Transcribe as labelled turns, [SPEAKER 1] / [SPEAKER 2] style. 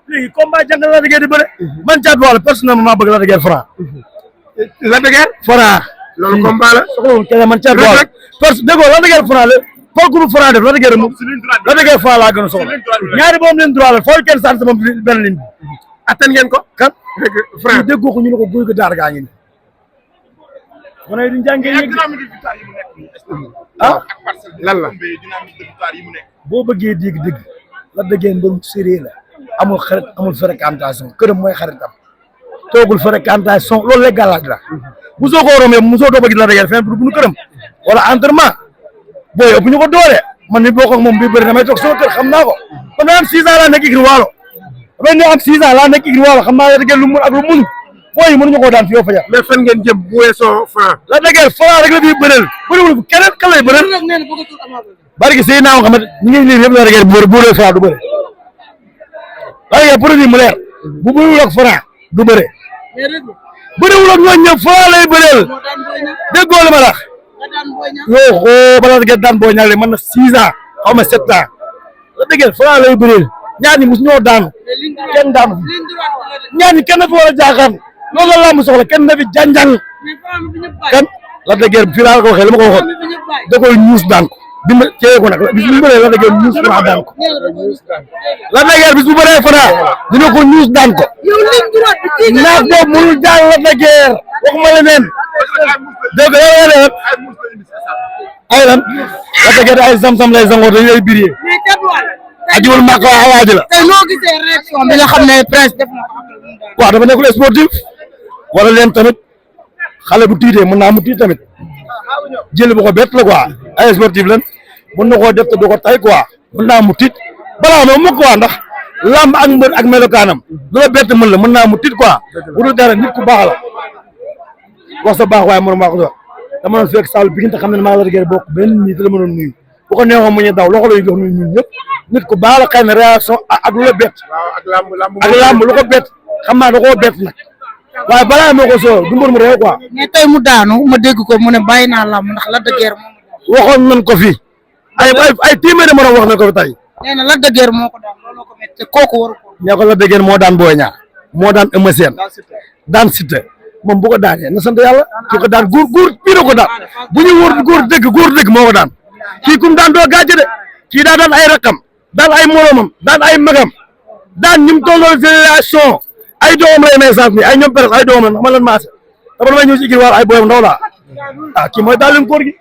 [SPEAKER 1] léegi combat jàngal Lac de Guiers di bëre man Thiatou Walo personnellement maa bëgg Lac de Guiers Franc.
[SPEAKER 2] Lac de Guiers
[SPEAKER 1] Franc.
[SPEAKER 2] loolu combat la.
[SPEAKER 1] soxla kenn man Thiatou Walo déggoo Lac de Guiers Franc la foo groupe Franc def Lac de Guiers moom Lac de Guiers Franc laa gën a soxla ñaari boobu leen droit la foo kenn sant moom benn ligne bi.
[SPEAKER 2] attan ngeen ko.
[SPEAKER 1] kan
[SPEAKER 2] Franc
[SPEAKER 1] déggoo ko ñu ne ko guy ko daar gaa ngi nii. wane yi duñ jàngee yëg ah
[SPEAKER 2] lan la.
[SPEAKER 1] boo bëggee dégg-dégg Lac de Guiers mbërum sérieux la amul xarit amul fréquentation këram mooy xaritam toogul fréquentation loolu la gàllaaj la mosoo ko romee mosoo doo bëgg Lac de Guiers fenn bu nu këram wala entraînement booy ëpp ñu ko doole man mi bokk ak moom bi bëri damay toog sama kër xam naa ko man damay am 6 ans laa nekk Igri Waalo damay ne am 6 ans laa nekk Igri Waalo xam naa Lac de Guiers lu mun ak lu mun booy mënuñu koo daan fi yoo fa
[SPEAKER 2] mais fan ngeen jëm bu weesoo Franc.
[SPEAKER 1] Lac de Guiers Franc rek la fi bëreel bëriwul keneen kan lay bëreel barki sëy naa xam ñu ngi lii yëpp Lac de Guiers bu bëree Franc du bëre Lac de Guiers produit mu leer bu bëriwul ak Franc du bëre bëriwul ak ñooñu ñëpp Franc lay bëreel déggoo li ma la yoo xoo ba Lac de Guiers daan booy ñaale mën na 6 ans xaw ma 7 ans Lac de Guiers Franc lay bëreel ñaar ñi mos ñoo daanu kenn daanu ñaar ñi kenn fi war a jaaxaan loolu la lamb soxla kenn na fi janjang kan Lac de Guiers fii laa ko waxee li ma ko waxoon da koy ñuus daan ko bi ma cee ko nag bis bu bëree Lac de Guiers ñuus Franc daan ko Lac de Guiers bis bu bëree Franc dina ko ñuus daan ko naaf boobu mënul daan Lac de Guiers waxuma leneen dégg nga yow ay lan Lac de Guiers ay sam-sam lay sangoo dañu lay biree ajiwul màkk waa waaji la
[SPEAKER 3] tey noo gisee réaction bi nga xam ne presse def na ko
[SPEAKER 1] waaw dafa nekkul sportif wala leen tamit xale bu tiitee mën naa mu tiit tamit jël bu ko bett la quoi ay sportif lan mën na koo def te du ko tay quoi mën naa mu tiit balaa moom mu quoi ndax lamb ak mbër ak melokaanam du la bett mën la mën naa mu tiit quoi bu dul dara nit ku baax la wax sa baax waaye mënu maa ko wax dama doon fekk Sall bi nga xam ne maa Lac de Guiers bokk benn nit la mënoon nuyu bu ko neexoon mu ñu daw loxo lay jox nuyu ñun ñëpp nit ku baax la xëy na réaction ak lu la bett
[SPEAKER 2] ak
[SPEAKER 1] lamb lu ko bett xam naa da koo bett nag waaye balaa moo ko soo du mbër mu réew quoi.
[SPEAKER 3] mais tey mu daanu ma dégg ko mu ne bàyyi naa lamb ndax Lac de Guiers moom.
[SPEAKER 1] waxoon nañ ko fi ay téeméeri mën a wax nañ ko fi tey.
[SPEAKER 3] nee na Lac de Guiers moo ko daan looloo ko métti kooku waru ko.
[SPEAKER 1] ñoo ko Lac de Guiers moo daan Boy Niang moo daan Eumeu Sène daan Siteu moom bu ko daanee na sant yàlla kii ko daan góor bii ko daan bu ñu wóor góor dëgg moo ko daan kii kum daan doo gàcce de kii daa daan ay rakam daan ay moromam daan ay magam daan ñim tolloo génération ay doomam lay may saaf ni ay ñoom peres ay doomam la ma leen maase dafa damay ñëw ci Igri Waalo ay booyam ndaw laa kii mooy daal leen koor gi